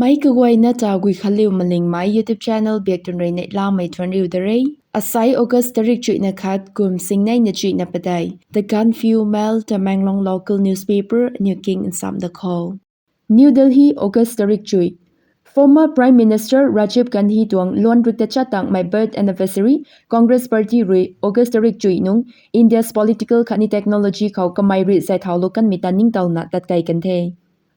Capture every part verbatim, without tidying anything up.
Ai kaguayna ta Guikhanliu Malingmei YouTube channel biak tun rui neihlamei thuanriu da re. Asai August tarik chuihna khat kum singneina chuihna padeih. The Gaanphiu Mail, Tamenglong local newspaper, aniw king nsam da khou. New Delhi, August tarik chuih. Former Prime Minister Rajiv Gandhi tuang luan rik tachat tangmei birth anniversary, Congress Party rui August tarik chuih nung India's political khatni technology khou kamei rui zay thaulou kanmei ta ningtowna tatkei kan the.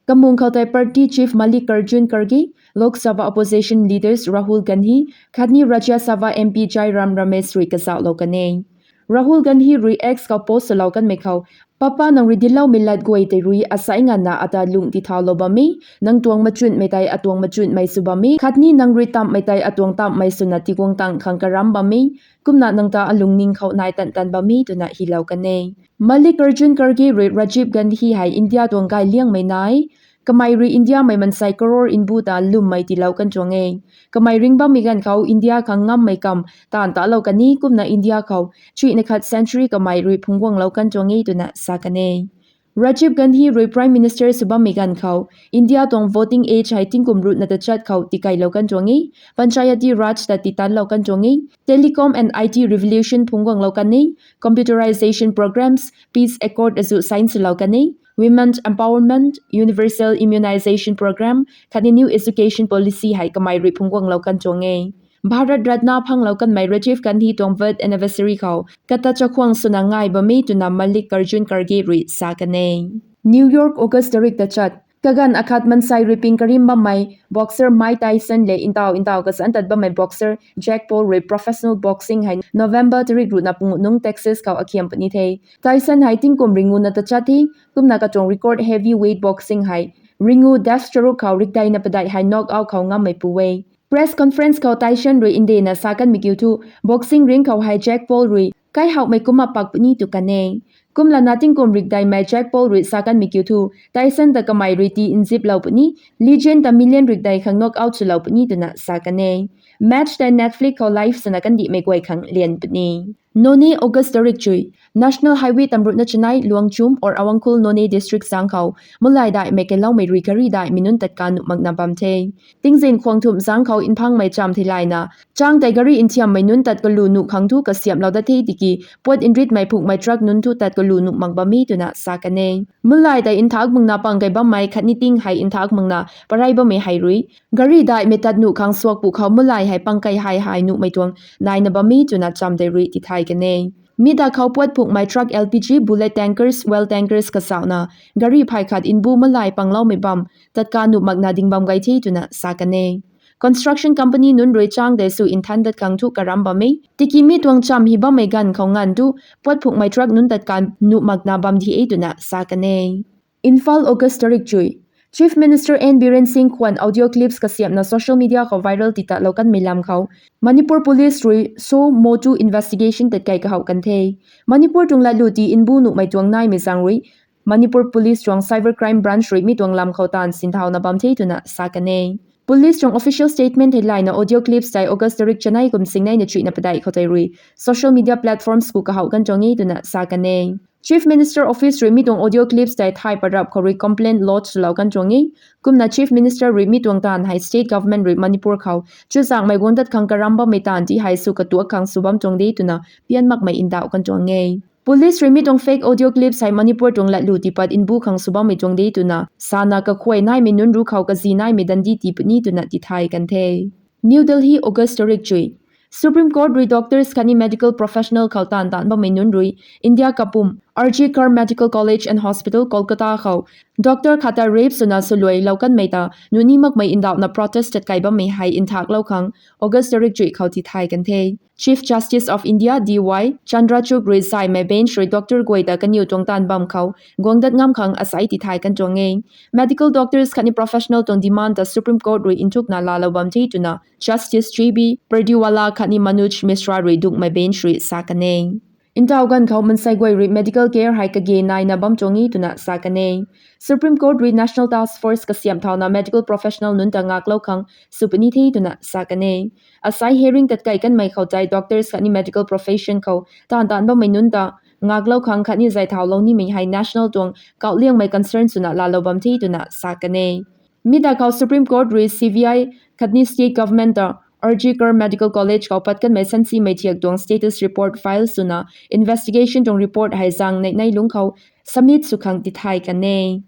Kamung khou tei party chief Mallikarjun Kharge, Lok Sabha opposition leaders Rahul Gandhi khatni Rajya Sabha M P Jairam Ramesh rui kazauhlou kan e. Rahul Gandhi rui X khou post swlou kanmei khou, Papa, nang rui dincloumei lat guay tei rui asai nganvna ata lung tithaulou bam e, nang tuang machunmei tei atuang machunmei sw bam e, khatni nang rui tamhmei tei atuang tamhmei swna tiguang tang khang karam bam e, kumna nang ta alungning khou nai tan tan bam e twna hylou kan e. Mallikarjun Kharge rui Rajiv Gandhi hei India tuang gay liangmei nai, kamei rui Indiamei mansei crore nbu ta lwmmei tiilou kan tuang e. Kamei ringc bammei ganv khou India khang ngammei kam taanv talou kan e, kumna India khou chuihna khat century kamei rui phungc guanglou kan tuang e twna sa kan e. Rajiv Gandhi rui Prime Minister sw bammei ganv khou, India tuang voting age hei tingkum ruhna tachat khou tikeilou kan tuang e, Panchayati Raj ta titanlou kan tuang e, Telecom and I T revolution phungc guanglou kan e, computerization programs, peace accord azu sign swlou kan e, women empowerment, universal immunization program khatni new education policy hei kamei rui phungc guanglou kan tuang e. Bharat Ratna phanglou kanmei Rajiv Gandhi tuang birth anniversary khou kata chakhwang swna ngai bam e twna Mallikarjun Kharge rui sa kan e. New York, August tarik tachat. Kaganv akhat mansei rui ping karim bammei boxer Mike Tyson le ntaw ntaw kazanc tat bammei boxer Jake Paul rui professional boxing hei November tarik ruhna pungu nung Texas khou akhiam puni the. Tyson hei tingkum ringngu na tachat the, kumna katuang record heavyweight boxing hei ringngu dash charuk khou rikdeina padeih hei knock out khou ngammei pu e. Press conference khou Tyson rui ndena sa kanmei kiu thu, boxing ring khou hei Jake Paul rui kaihouhmei kumna pak puni tw kan e. Kumlana tingkum rikdeimei Jake Paul rui sa kanmei kiu thu, Tyson ta kamei rui tii nziplou puni, legend ta million rikdei khang knock out swlou puni twna sa kan e. Match tei Netflix khou live swna kandihmei guay khang lian puni. Noney, August tarik chuih. National Highway tamruhna chanei Luangchum or Awangkhul Noney District zang khou mulai daihmei kailoumei rui gari daihmei nunc tat ka nuh makna bam the. Tingzin khwang thumh zang khou nphangmei cham theilayna chang tei gari nthiammei nunc tat kalu nuh khang thu kasiamhlou dat the tiki, puat nritmei phukmei truck nunc thu tat kalu nuh mak bam e twna sa kan e. Mulai tei nthak makna pang kei bammei khatni ting hei nthak makna parei bammei hei rui gari daihmei tat nuh khang suakpu khou mulai hei pang kei hei hei nuhmei tuang naina bam e twna cham tei rui tithay kan e. Mi ta khou puat phukmei truck, L P G, bullet tankers, oil tankers kasauna gari phey khat nbu mulai pangloumei bam tat ka nuh makna ding bam gay the twna sa kan e. Construction company nunc rui chang tei sw nthan dat khang thu karam bam e. Tiki mi tuang cham hi bammei ganv khou nganv tu puat phukmei truck nunc tat ka nuh makna bam di e twna sa kan e. Imphal, August tarik chuih. Chief Minister N Biren Singh khwan audio clips kasiamhna social media khou viral titatlou kanmei lam khou Manipur Police rui suo motu investigation tatkei kahouh kan the. Manipur tuang latlu tii nbu nuhmei tuang naimei zang rui Manipur Police tuang Cyber Crime Branch rui mi tuang lam khou taanv sinthauna bam the twna sa kan e. Police tuang official statement theilayna audio clips tei August tarik chanei kum singneina chuihna padeih khou tei rui social media platforms khou kahouh kan tuang e twna sa kan e. Chief Minister Office rui mi tuang audio clips tei thay parap khou rui complaint lodge swlou kan tuang e. Kumna Chief Minister rui mi tuang taanv hei state government rui Manipur khou chuzaenghmei guang dat khang karam bammei taanv ti hei sw katuak khang sw bam tuang de twna pian makmei ndauh kan tuang e. Police rui mi tuang fake audio clips hei Manipur tuang latlu tiipat nbu khang sw bammei tuang de twna sana kakhuay naimei nunc ru khou kazi naimei dandi tii puni twna tithay kan the. New Delhi, August tarik chuih. Supreme Court rui doctors khatni medical professional khou taanv taanc bammei nunc rui India kapwm R G Kar Medical College and Hospital, Kolkata khou doctor khat ta rape swna swluailou kanmei ta nuh ni makmei ndauhna protest tatkei bammei hei nthaklou khang August tarik chuih khou tithay kan the. Chief Justice of India D Y Chandrachud rui zaymei bench rui doctor guay ta kaniw tuang taanv bam khou guang dat ngam khang asei tithay kan tuang e. Medical doctors khatni professional tuang demand ta Supreme Court rui nthukna laalou bam the twna Justice J B Pardiwala khatni Manoj Misra rui dungmei bench rui sa kan e. Ntaw ganv khou mansei guay rui medical care hei kage naina bam tuang e twna sa kan e. Supreme Court rui National Task Force kasiamh thauna medical professional nunc ta ngaklou khang sw puni the twna sa kan e. Asei hearing tatkei kanmei khou tei doctors khatni medical profession khou taanv taanc bammei nunc ta ngaklou khang khatni zay thaulou nimei hei national tuang kauhliangmei concern swna laalou bam the twna sa kan e. Mi da khou Supreme Court rui C B I khatni state government ta R G Kar Medical College khou pat kanmei sansimei thiak tuang status report file swna investigation tuang report hei zang neih nei lungc khou submit sw khang tithay kan e.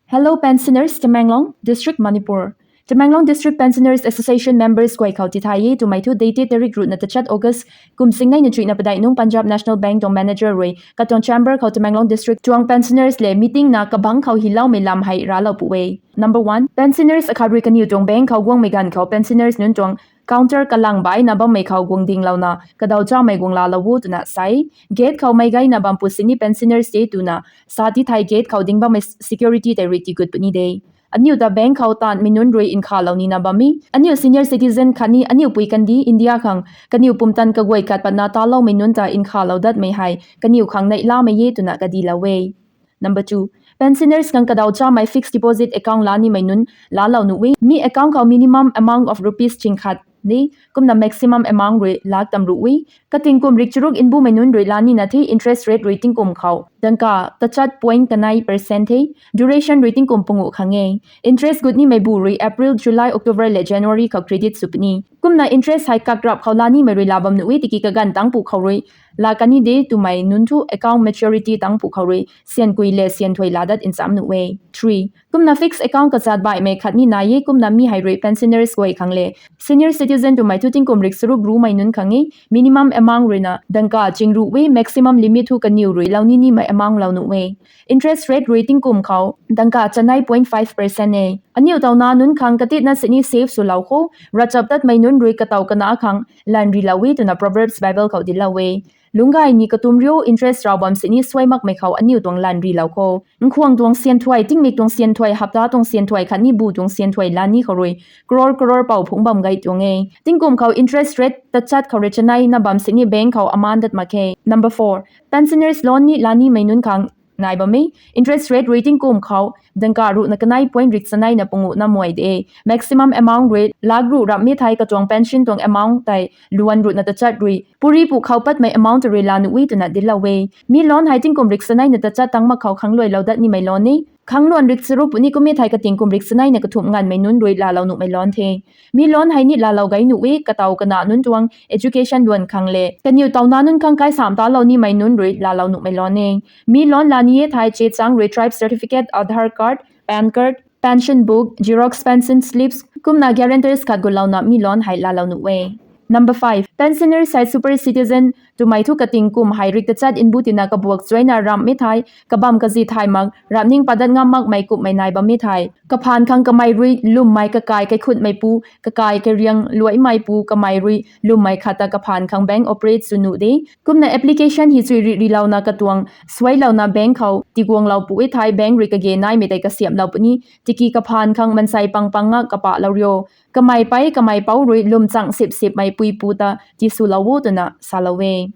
Hello pensioners, Tamenglong, District Manipur. Tamenglong District Pensioners Association members guay khou tithay e twmei thu date tarik ruhna tachat August kum sing nei na chuihna padeih nung Punjab National Bank tuang manager rui katuang chamber khou Tamenglong District tuang pensioners le meeting na kabangc khou hiloumei lam hei raclou pu e. Number one, pensioners akhat rui kaniw tuang bank khou guangmei ganv khou pensioners nunc tuang counter kalang baihna bammei khou guang dinglouna kadaw chamei guang laalou o twna sa e. Gate khou meic gayna bam pu sini pensioners tei twna sa tithay gate khou ding bammei security tei rui tigut puni de. Aniu ta bank khou taanmei nunc rui nkhalou nina bam e. Aniu senior citizen khatni aniu pui kandi India khang kaniw pumtan kaguay kat patna taloumei nunc ta nkhalou datmei hei kaniw khang neihlamei e twna kadilou e. Number two, pensioners khang kadaw chamei fixed deposit account laa nimei nunc laalou nuh e. Mi account khou minimum amount of rupees ching khat ni, kumna maximum amount rui lak tam ruh e. Kating kum rik charuk nbumei nunc rui laa nina the interest rate rui tingkum khou dangka tachat point kanei percent the. Duration rui tingkum panguh khang e. Interest gut nimei bu rui April, July, October le January khou credit sw puni. Kumna interest hei kakrap khou laa nimei rui laa bam nuh e, tiki kaganv tangpu khou rui laa kani de twmei nunc thu account maturity tangpu khou rui sian kui le sian thuai laa dat ncham nuh e. Three, kumna fixed account kazat baihmei khat ni nai e, kumna mi hei rui pensioners guay khang le senior citizen twmei thu tingkum rik charuk rumei nunc khang e. Minimum amount ruina dangka ching ruh e, maximum limit thu kaniw rui lou ni nimei amount lou nuh e. Interest rate rui tingkum khou dangka chanei point five percent e. Aniu tauna nunc khang katitna sini save swlou khou ravchaptatmei nunc rui katow kana khang lanv rilou e twna Proverbs Bible khou dilou e. Lungcgay ni katum rio interest rav bam sini suai makmei khou aniu tuang lanv rilou khou nkhwang tuang sian thuai, tingmik tuang sian thuai, hapta tuang sian thuai khatni bu tuang sian thuai laa ni khou rui crore crore pou phungc bam gay tuang e. Tingkum khou interest rate tachat khou rui chanei na bam sini bank khou aman dat mak khe. Number four, pensioners loan ni laa nimei nunc khang nai bam e. Interest rate rui tingkum khou dangka ruhna kanei point rik chanei na panguh na muai de. Maximum amount rui lak ruh ramh mi thei katuang pension tuang amount tei luan ruhna tachat rui puri pu khou patmei amount rui laa nuh e twna dilou e. Mi loan hei tingkum rik chanei na tachat tang mak khou khangluailou dat nimei loan e. Khangluan rik charuk puni kum mi thei kating kum rik chanei na kathumh nganvmei nunc rui laalou nuhmei loan the. Mi loan hei ni laalou gay nuh e, katow kana nunc tuang education luan khang le kaniw tauna nunc khang kai sam talou nimei nunc rui laalou nuhmei loan e. Mi loan laa ni e thei chechang rui tribe certificate, Aadhaar card, PAN card, pension book, xerox pension slips, kumna guarantors khat gulouna mi loan hei laalou nuh e. Number five, pensioners hei super citizen twmei thu kating kum hei rik tachat nbu tina kabuak chuaina ramh mi thei, kabam kazi thay mak, ramhning padat ngam makmei kumhmei nai bam mi thei, kaphaan khang kamei rui lwmmei kakai kaikhutmei pu, kakai kariang luaimei pu kamei rui lwmmei khat ta kaphaan khang bank operate sw nuh de. Kumna application hi chui ri rilouna katuang suailouna bank khou tiguanglou pu e thei bank rui kage naimei tei kasiamhlou puni, tiki kaphaan khang mansei pang pang nga kapahlou rio. Kamei pei kamei pou rui lwm chang sip sipmei pui pu ta tiswlou o twna salou e.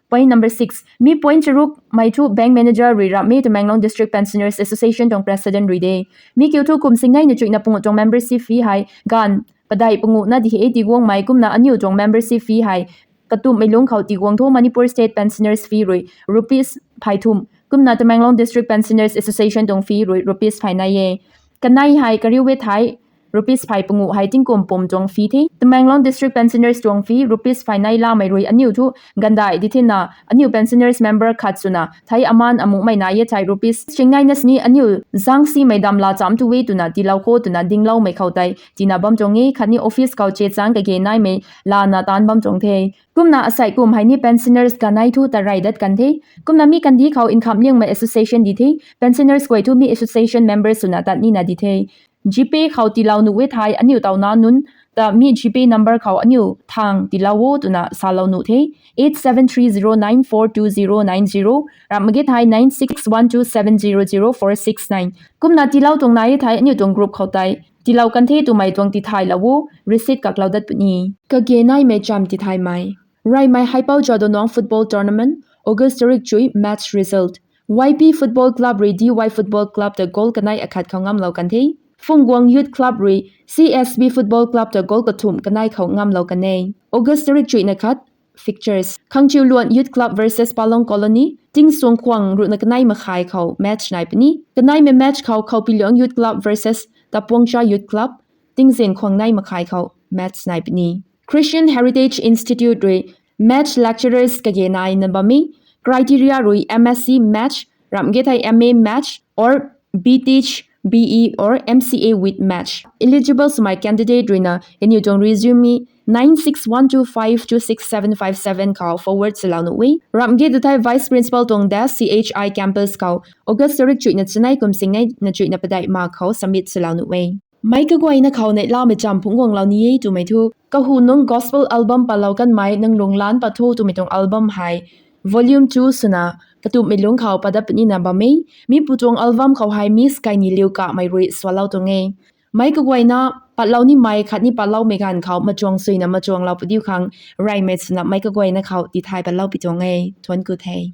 Point number six, mi point charuk mei thu bank manager rui ramh mi Tamenglong District Pensioners Association tuang president rui de. Mi kiu thu kum sing nei na chuihna panguh tuang membership fee hei ganv padeih panguh na di he tiguangmei kumna aniu tuang membership fee hei katumhmei lungc khou tiguang thu Manipur State Pensioners fee rui rupees phay thum, kumna Tamenglong District Pensioners Association tuang fee rui rupees phay nei e. Kanei hei kariu e thei rupees phay panguh hei tingkum pum tuang fee the. Tamenglong District Pensioners tuang fee rupees phay nei lamei rui aniu thu gandai di thina aniu pensioners member khat swna thei aman amuhmei nai e thei rupees ching nei na sini aniu zang simei dam laa cham tu e twna tilou khou twna dingloumei khou tei tina bam tuang e, khatni office khou chechang kage naimei lana taanc bam tuang the. Kumna asei kum hei ni pensioners kanei thu tarey dat kan the. Kumna mi kandih khou income liangmei association di the. Pensioners guay thu mi association members swna tat nina di the. GPay khou tilou nuh e thei aniu tauna nunc ta mi GPay number khou aniu thang tilou o twna salou nuh the. Eight seven three zero nine four two zero nine zero, ramh mak ge thei nine six one two seven zero zero four six nine. Kumna tilou tuang nai e thei aniu tuang group khou tei tilou kan the twmei tuang tithaylou o, receipt kaklou dat puni. Kage naimei cham tithaymei. Reymei Haipou Jadonang Football Tournament, August tarik chuih match result. YP Football Club rui DY Football Club ta goal kanei akhat khou ngamlou kan the. Phungguang Youth Club rui CSB Football Club ta goal kathumh kanei khou ngamlou kan e. August tarik chuihna khat, fixtures. Khangchiuluan Youth Club versus Palong Colony, Tingsuang Khwang ruhna kanei makhai khou match nai puni. Kaneimei match khou Khoupiluang Youth Club versus Tapuangcha Youth Club, tingzin khwang nei makhai khou match nai puni. Christian Heritage Institute rui match lecturers kage naina bam e, criteria rui M S C match, ramh ge thei M A match, or B Th, B E or M C A with match. Eligible swmei candidate ruina kaniw tuang resume nine six one two five two six seven five seven khou forward swlou nuh e. Ramh ge tu thei Vice Principal tuang desk C H I campus khou August tarik chuihna chanei kum singnei na chuihna padeih ma khou submit swlou nuh e. Meic kaguayna khou neihlamei cham phungc guanglou ni e twmei thu, kahu nungc gospel album patlou kanmei Nang Lunglan Pat Tho twmei tuang album hei volume two swna katumhmei lungc khou pat dat punina bam e. Mi pu tuang album khou hei Miss Kaini Liu Kamei rui swalou tuang e. Meic kaguayna patlou nimei khatni patloumei ganv khou machuang suina machuanglou padiu khang reymei swna meic kaguayna khou tithay patlou pi tuang e. Thuanc ku the.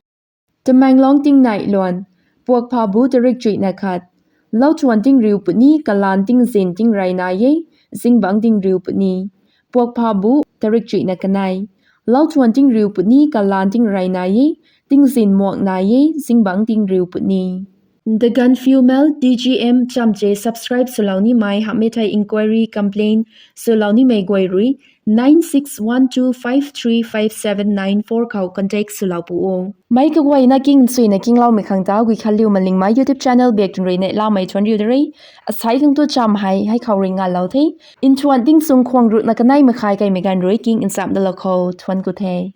Tamenglong tingnai luan, Puakphabu tarik chuihna khat. Lauthuan tingriu puni kalan tingzin tingrey nai e, zingbangc tingriu puni. Puakphabu tarik chuihna kanei. Lauthuan tingriu puni kalan tingrey nai e, tingzin muak nai e, zingbangc tingriu puni. The Gaanphiu Mail, T G M, chamche subscribe swlou nimei hamhmei thei inquiry, complaint swlou nimei guay rui nine six one two five three five seven nine four khou contact swlou pu o. Meic kaguayna king nsuina kingloumei khang ta Guikhanliu Malingmei YouTube channel biak tun rui neihlamei thuanc riu de re. Asei khang tu cham hei hei khou rui ngalou the. Nthuan tingchung khwang ruhna kanei makhai kaimei ganv rui king nchamh dalou khou thuanc ku the.